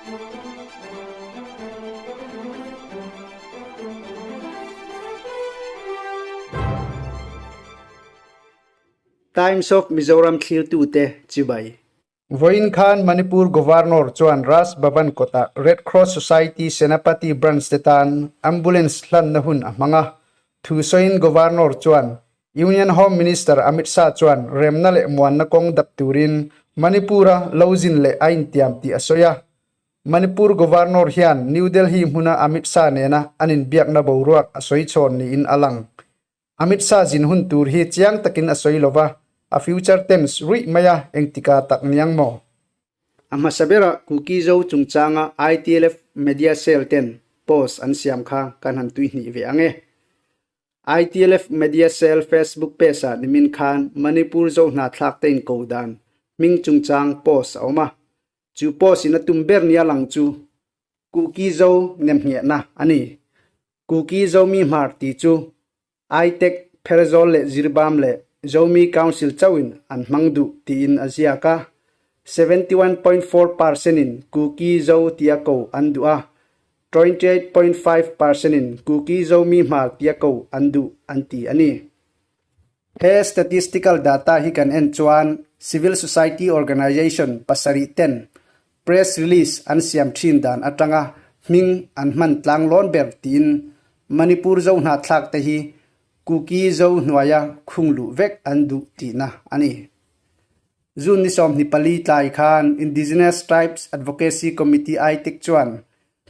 Times of Mizoram thlirtute chibai. Vawiin khan Manipur Governor chuan Raj Bhavan kawtah Red Cross Society Senapati Branch te tan Ambulance hlanna hun a hmang a. Thu sawiin Governor chuan Union Home Minister Amit Shah chuan remna leh muanna kawng dap turin Manipur-a lo zin leh a intiam tih a sawi a. Manipur Governor hian New Delhi hmuna Amit Shah nena an inbiakna boruak a sawi chhawn niin a lang. Amit Shah zin hun tur hi chiang takin a sawi lova, a future tense ruih mai a, engtika tak niang maw? A hmasa berah Kuki Zo chungchanga ITLF Media Cell ten post an siam kha kan han tuihnih ve ang e. ITLF Media Cell Facebook page-ah nimin khan Manipur Zo hnathlak te inko dan hming chungchang post a awm a. Chu post in a tum ber nia lang chu Kuki Zo nemnghehna a ni. Kuki Zomi Hmar tih chu Aitek, Pherzawl leh Zirbam leh Zomi Council chauhin an hmang duh tiin a ziak a. 71.4 percent in Kuki Zo tia ko an duh a, 28.5 percent in Kuki Zomi Hmar tia ko an duh an ti a ni. He statistical data hi kan en chuan civil society organization pasarih ten press release an siam thin dan atanga hming an hman tlang lawn ber tiin Manipur zo hnahthlak te hi Kuki zo hnuaia khung luh vek an duh tihna a ni. June ni 24 tlai khan Indigenous Tribes Advocacy Committee ITIC chuan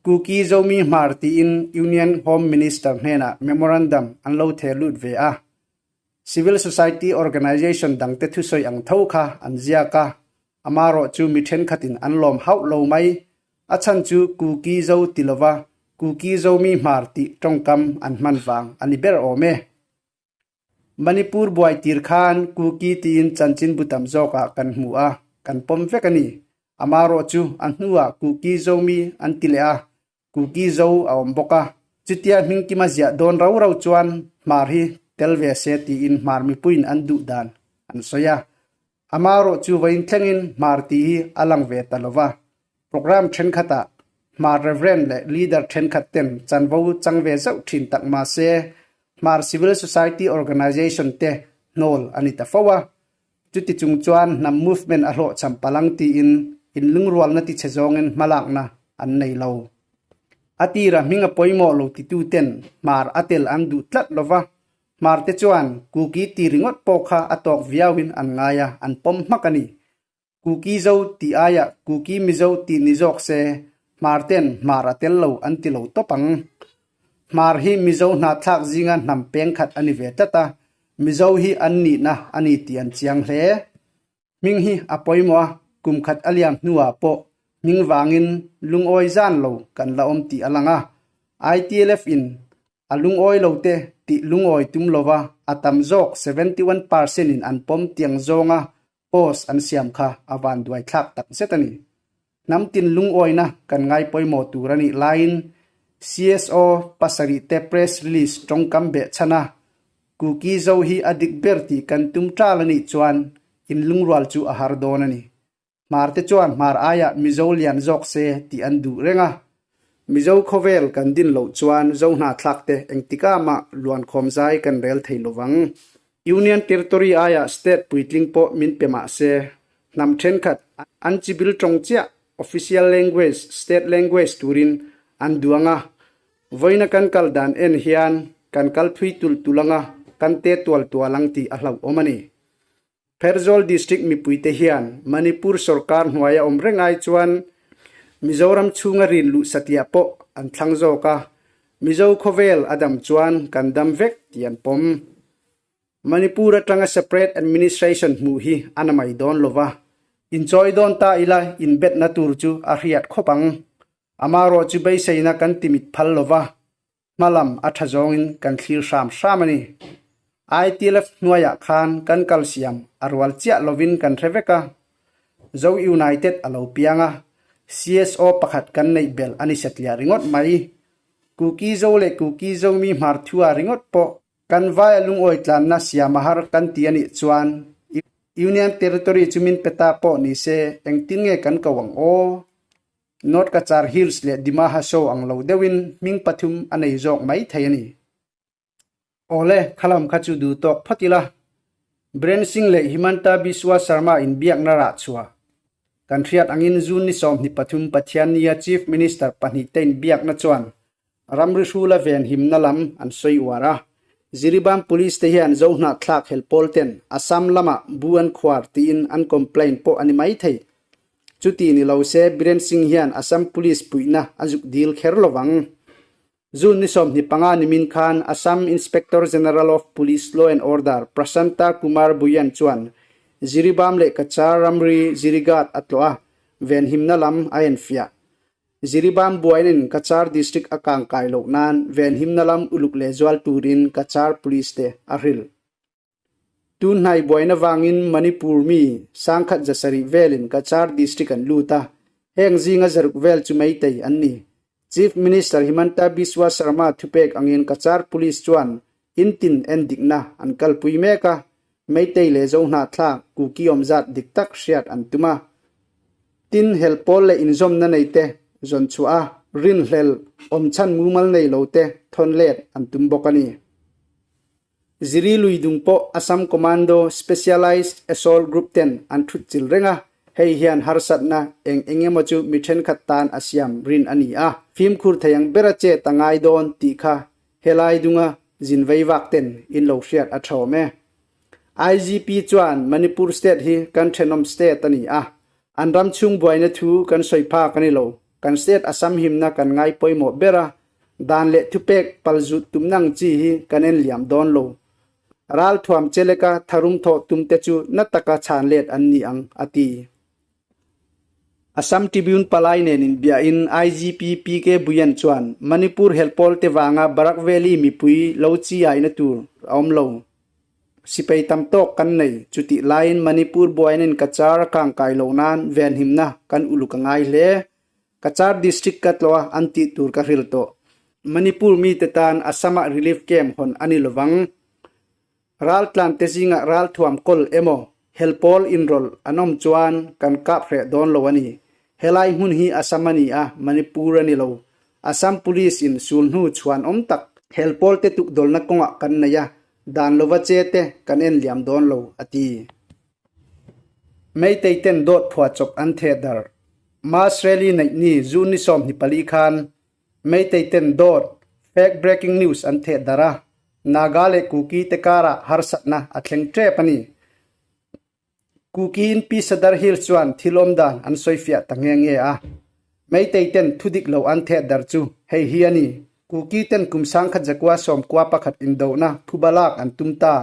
Kuki Zomi Hmar tiin Union Home Minister hnenah memorandum an lo theh lut ve a. Civil Society Organization dangte thusawi ang tho kha an ziak a, amarawh chu mi thenkhatin an lawm hauh lo mai. A chhan chu Kuki Zo ti lova Kuki Zomi Hmar tih tawngkam an hman vang a ni ber awm e. Manipur buai tir khan Kuki tiin chanchinbu tam zawkah kan hmu a, kan pawm vek a ni. Amarawh chu a hnuah Kuki Zomi an ti leh a, Kuki Zo a awm bawk a. Chutia hmingkima ziah dawn rau rau chuan Hmar hi tel ve se tiin Hmar mipuiin an duh dan an sawi a. Amarawh chu vawiin thlengin Hmar tih hi a lang ve ta lo va. Programme thenkhatah Hmar Reverend leh Leader thenkhat ten chanvo chang ve zauh thin tak mah se, Hmar Civil Society Organisation te hnawl a ni ta fo a. Chuti chung chuan hnam movement a hlawhchham palang tiin inlungrualna tichhe zawngin hmalakna an nei lo. A tira hming a pawimawh lo titu ten Hmar a tel an duh tlat lo va, Hmar te chuan Kuki ti ringawt pawh kha a tawk viauin an ngai a, an pawm hmak a ni. Kuki Zo tih aiah Kuki Mizo tih ni zawk se, Hmar ten Hmar a tel lo an ti lo tawp ang. Hmar hi Mizo hnahthlak zinga hnam peng khat a ni ve tlat a, Mizo hi an nihna a ni tih an chiang hle. Hming hi a pawimawh a, kum khat a liam hnuah pawh hming vangin lungawi zan lo kan la awm tih a lang a. ITLF in A lungawi lo te tih lungawi tum lova a tam zawk 71% in an pawm tiang zawnga post an siam kha a van duai thlak tak zet a ni. Hnam tin lungawina kan ngai pawimawh tur a nih laiin CSO pasarih te press release tawngkam beh chhan a, Kuki zo hi a dik ber tih kan tum tal a nih chuan in lungrual chu a har dawn a ni. Hmar te chuan hmar aiah Mizo lian zawk se tih an duh reng a. Mizo khawvel kan din loh chuan Zo hnahthlak te engtika mah luankhawm zai kan rel thei lovang. Union Territory aiah state puitling pawh min pe mah se, hnam thenkhat an chibil tawng chiah official language, state language turin an duang a. Vawiina kan kal dan en hian kan kal thui tulh tulh anga kan te tual tual ang tih a hlauhawm a ni. Pherzawl District mipuite hian Manipur sorkar hnuaia awm reng ai chuan Mizoram chhunga rin luh satliah pawh an thlang zawk a, Mizo khawvel a dam chuan kan dam vek tih an pawm. Manipur atanga separate administration hmuh hi a na mai dawn lova, inchawi dawn ta ila inbetna tur chu a hriat khawp ang. Amarawh chu beiseina kan timit phal lova, Hmalam a tha zawngin kan thlir hram hram a ni. ITLF hnuaiah khan kan kalsiam a rual chiah lovin kan hre vek a. Zo United a lo piang a, CSO pakhat kan neih belh a ni satliah ringawt mai. Kuki Zo leh Kuki Zomi hmarthua ringawt pawh kan vai a lungawi tlanna siam a har kan ti a nih chuan Union Territory chu min pe ta pawh ni se engtin nge kan ko ang aw? North Cachar Hills leh Dima Hasao ang lo deuhin hming pathum a nei zawk mai thei a ni. Awle, khalam kha chu duh tawk phawt ila. Biren Singh leh Himanta Biswa Sarma inbiakna rah chhuah. Kan hriat angin June ni 23 Pathiannia Chief Minister pahnihte inbiakna chuan ramri hrula venhimna lam an sawi uar a. Jiribam Police te hian Zohnahthlak helpawl ten Assam lamah bu an khuar tiin an complaint pawh a ni maithei. Chuti ni lo se Biren Singh hian Assam Police puihna a zuk dil kher lovang. June ni 25 nimin khan Assam Inspector General of Police Law and Order Prasanta Kumar Bhuyan chuan Jiribam leh Cachar ramri Jirighat a tlawh a, venhimna lam a enfiah. Jiribam buainin Cachar District a kangkai loh nan venhimna lam uluk lehzual turin Cachar Police te a hrilh. Tun hnai buaina vangin Manipur mi sangkhat zasarih velin Cachar District an lut a, heng zinga zaruk vel chu Meitei an ni. Chief Minister Himanta Biswa Sarma thupek angin Cachar Police chuan in tin en dikna an kalpui mek a, Meitei leh Zohnahthlak Kuki awm zat dik tak hriat an tum a. Tin, hel pawl leh inzawmna nei te zawn chhuah a, rinhlel awm chhan mumal nei lo te thawn let an tum bawk a ni. Ziri lui dung pawh Assam Commando Specialised Assault Group ten an thut chil reng a, hei hian harsatna eng eng emaw chu mi thenkhat tan a siam rin a ni a. Fimkhur thei ang bera chet a ngai dawn tih kha helai dunga zin vei vak ten in lo hriat a thawm e. IGP chuan Manipur State hi kan thenawm state a ni a, an ram chhung buaina thu kan sawi phak a ni lo. Kan state Assam himna kan ngai pawimawh ber a, Dan leh thupek palzut tumna ang chi hi kan en liam dawn lo. Ralthuam cheleka tharum thawh tumte chu na taka chhan let an ni ang, a ti. Assam Tribune palai nen inbiahin IGP PK Bhuyan chuan Manipur helpawl te vanga Barak Valley mipui lo chi aina tur a awm lo. Sipai tam tawk kan nei, chutih laiin Manipur buainin Cachar a kangkai loh nan venhimna kan uluk a ngai hle. Cachar District ka tlawh a, an tih tur ka hril tawh. Manipur mite tan Assam-ah relief camp hawn a ni lovang. Raltlan te zingah ralthuam kawl emaw helpawl inrawlh an awm chuan kan kap hreh dawn lo a ni. Helai hmun hi Assam a ni a, Manipur a ni lo. Assam Police in sulhnu chhuan awm tak helpawl te tukdawlna kawngah kan nei a, dan lova che te kan en liam dawn lo, a ti. Meitei ten dawt phuahchawp an theh darh. Mass rally neih ni June ni 24 khan Meitei ten dawt, fake breaking news, an theh darh a, Naga leh Kuki te karah harsatna a thleng tep a ni. Kuki in Pi Sadar Hills chuan thil awm dan an sawifiah ta nghe nghe a. Meitei ten thu dik lo an theh darh chu hei hi a ni, Kuki ten kum sangkhat zakua sawmkua pakhat indohna phuba lak an tum ta.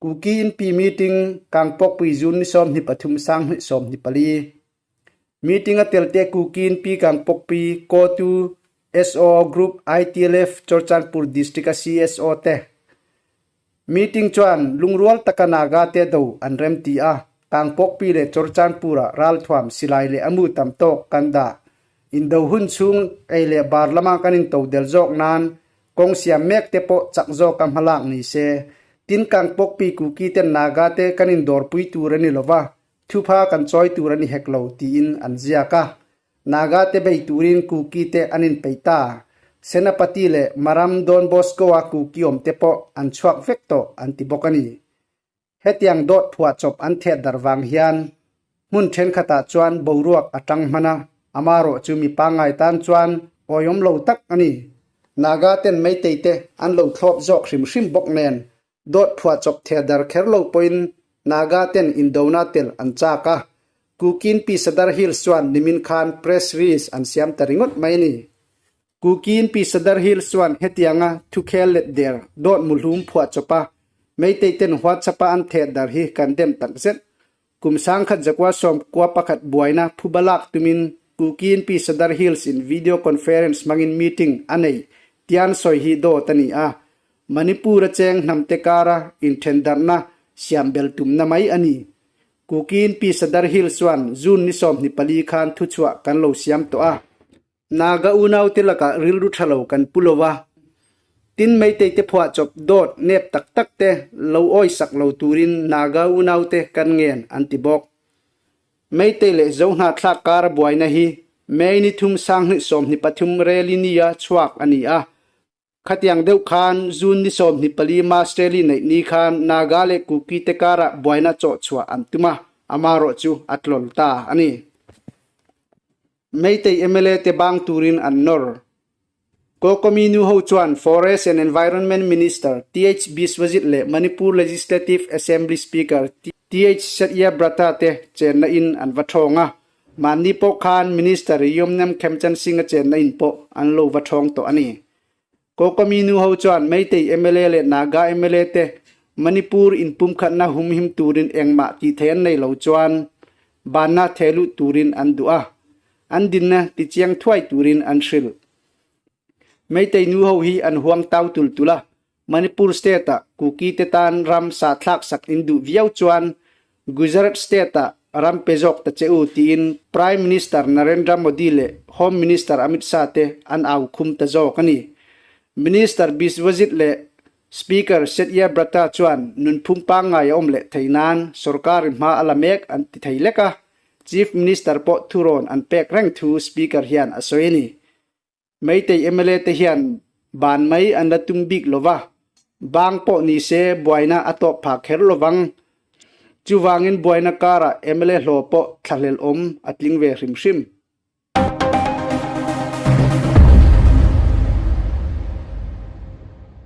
Kuki in pi meeting Kangpokpui June ni 23 sanghnih 24. Meeting a telte Kuki in pi Kangpokpui Kotu SO Group ITLF Churachandpur District a CSO te. Meeting chuan lungrual taka Naga te do an rem ti a, Kangpokpui leh Churachandpur ah ralthuam silai leh amu tam tawk kan dah. Indo hun chhung ei leh bar lama kan intodel zawk nan Kawng siam mek te pawh chak zawk a hmalak ni se. Tin Kangpokpi Kuki ten Naga te kan indawrpui tur a ni lo va, thupha kan chawi tur a ni hek lo tiin an ziak a. Naga te bei turin Kuki te an inpeih ta. Senapati leh Maram Don Bosco-a Kuki awm te pawh an chhuak vek tawh an ti bawk a ni. Hetiang dawt phuahchawp an theh darh vang hian hmun thenkhatah chuan boruak a tang hman a, amarawh chu mi pangngai tan chuan awihawm lo tak a ni. Naga ten Meitei te an lo thlawp zawk hrim hrim bawk nen dawt phuahchawp theh darh kher lo pawhin Naga ten indona tel an chak a, Kukin Pi Sadar Hills chuan nimin khan press release an siam ta ringawt mai a ni. Kukin Pi Sadar Hills chuan hetianga thukhel let der dawt muhlum phuah chawp a, Meitei ten WhatsApp a an theh dar hi kan dem tak zet. Kum sangkhat zakua 11 buaina phuba lak tumin Kukin Pi Sadar Hills in video conference hmangin meeting a nei tian sawi hi dawt a ni a, Manipur a cheng hnamte kara inthendarhna siam bel tumna mai a ni. Kukin Pi Sadar Hills chuan June ni 24 khan thuchhuah kan lo siam tawh a. Naga unaute lakah rilru tha lo kan pu lo a, tin Meitei te phuahchawp dawt nep tak tak te lo awisak lo turin Naga unaute kan ngen an ti bawk. Meitei leh Zohnahthlak kara buaina hi May ni thum 2023 rally nia chhuak a ni a. Khatiang deuh khan June ni 24 mass rally neih ni khan Naga leh Kuki te karah buaina chawh chhuah an tum a, amarawhchu a tlawl ta a ni. Meitei mla te bang turin an nawr. Kokomi nu ho chuan Forest and Environment Minister TH Biswajit leh Manipur Legislative Assembly Speaker TH Satyabrata te chenna in an va thawng a, mahni pawh khan Minister Yumnam Khemchand Singh-a chenna in pawh an lo va thawng tawh a ni. Kokomi nu ho chuan Meitei mla leh Naga mla te Manipur inpumkhatna humhim turin engmah tih thei an nei lo chuan banna thehluh turin an duh a, an dinna tichiang thuai turin an hrilh. Meitei nu ho hi an huang tau tul tul a, Manipur state-ah Kuki te tan ram sahthlak sak in duh viau chuan Gujarat state-ah ram pe zawk ta che u tiin Prime Minister Narendra Modi leh Home Minister Amit Shah te an au khum ta zawk a ni. Minister Biswajit leh Speaker Satyabrata chuan nunphung pangngai a awm leh thei nan sorkarin hma a la mek an ti thei lek a, Chief Minister pawh thurawn an pek reng thu Speaker hian a sawi a ni. Meitei mla te hian ban mai an la tum bik lo va, bang pawh ni se buaina a tawp phah kher lo vang. Chuvangin buaina karah mla hlawh pawh thlahlel awm a tling ve hrim hrim.